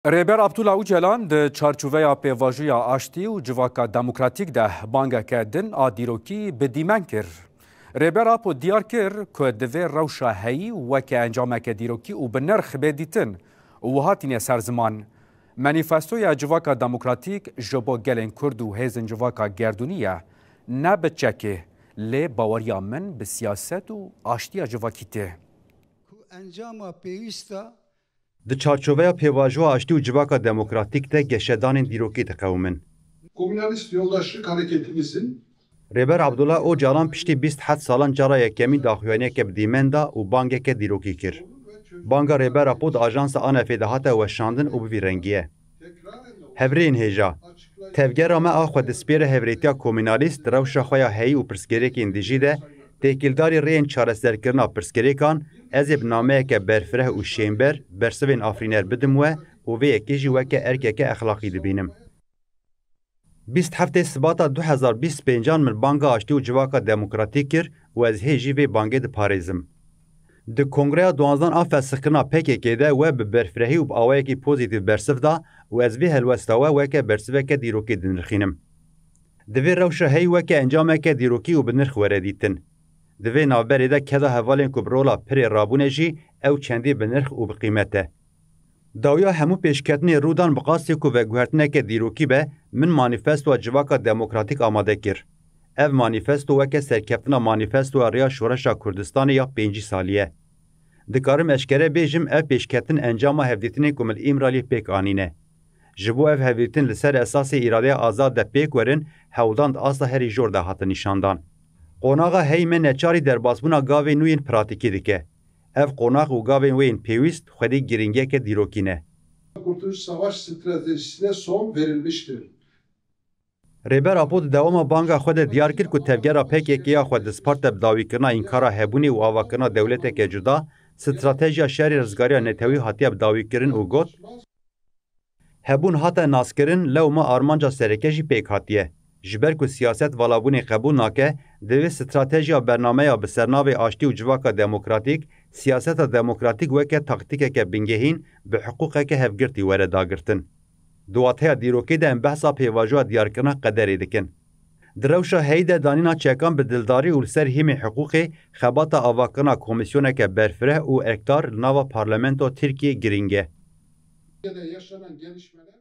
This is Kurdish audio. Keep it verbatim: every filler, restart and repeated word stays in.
Rêber Abdullah Ocalan di çarçoveya pêvajoya aştî û civaka demokratîk de bangeke din a dîrokî bi dîmen kir. Rêber Apo diyar kir ku divê rewşa heyî weke encameke dîrokî û bi nirx bê dîtin û wiha tîne ser ziman, Manîfestoya Civaka Demokratîk ji bo gelên Kurd û hêzên civaka gerdûnî ye, ne bi çekê, lê baweriya min bi siyaset û aştiya civakî tê. Ku encama pêwîst e. Di çarçoveya pêvajoya aştî û civaka demokratîk de geşedanên dîrokî diqewimin. Komünalist Yoldaşlık Hareketimizin Rêber Abdullah Ocalan piştî bîst heft salan cara yekemîn daxuyaniyeke bi dîmen da û bangeke dîrokî kir. Banga Rêber Apo di ajansa Anefê de hate weşandin û bi vî rengî ye. Hevrêyên hêja, tevgera me a xwe dispêre hevrêtiya komînalîst di rewşa xwe ya heyî û pirsgirêkên dijî de têkildarî rêyên çareserkirina pirsgirêkan, ez ê bi nameyeke berfireh û şênber bersivên afirîner bidim we û vê yekê jî weke erkeke exlaqî dibînim. Bîst heftê Sibata du hezar bîst pêncan min banga aştî û civaka demokratîk kir û ez hê jî vê bangê diparêzim. Di kongreya duwanzdan a fesixkirina P K K de we bi berfirehî û bi awayekî pozîtîf bersiv da û ez vê helwesta we weke bersiveke dîrokî dinirxînim. Divê rewşa heyî weke encameke dîrokî û bi nirx were dîtin. Di vê navberê de keda hevalên ku bi rola pirê rabûne jî ew çendî bi nirx û bi qîmet e. Dawiya hemû pêşketinê rûdan bi qasî ku veguhertineke dîrokî be, min manîfestoya Civaka Demokratîk amade kir. Ev manîfesto weke serkeftina manîfestoya Rêya Şoreşa Kurdistanê ya pêncî salî ye. Dikarim eşkere bêjim, ev pêşketin encama hevdîtinên ku min li Îmraliyê pêk anîne. Ji bo ev hevdîtin li ser esasê îradeya azad de pêk werin, hewldan di asta herî jor de hatin nîşandan. Qonaxa heyî me neçarî derbasbûna gavên nû yên pratîkî dike. Ev qonax û gavên wê yên pêwîst xwedî girîngiyeke dîrokî ne. Kurtuluş Savaş stratejisine son verilmiştir. Rêber Apo di dewama banga xwe de diyar kir ku tevgera P K K ya xwe disparte bi dawîkirina înkara hebûnê û avakirina dewleteke cuda, stratejiya şerê rizgariya netewî hatiye bi dawîkirin û got, Hebûn hate naskirin, lewma armanca sereke jî pêk hatiye. Ji ber ku siyaset valabûnê qebûl nake, divê stratejiya bernameya bi sernavê aştî û civaka demokratîk, siyaseta demokratîk weke taktîkeke bingehîn bi hiqûqeke hevgirtî were dagirtin. Di wateya dîrokê de em behsa pêvajoya diyarkirina qederê dikin. Di rewşa heyî de danîna çekan bi dildarî û li ser hîmê hiqûqê xebata avakirina komîsyoneke berfireh û erkdar li nava parlamentoya Tirkiyê girîng e. Türkiye'de yaşanan gelişmeler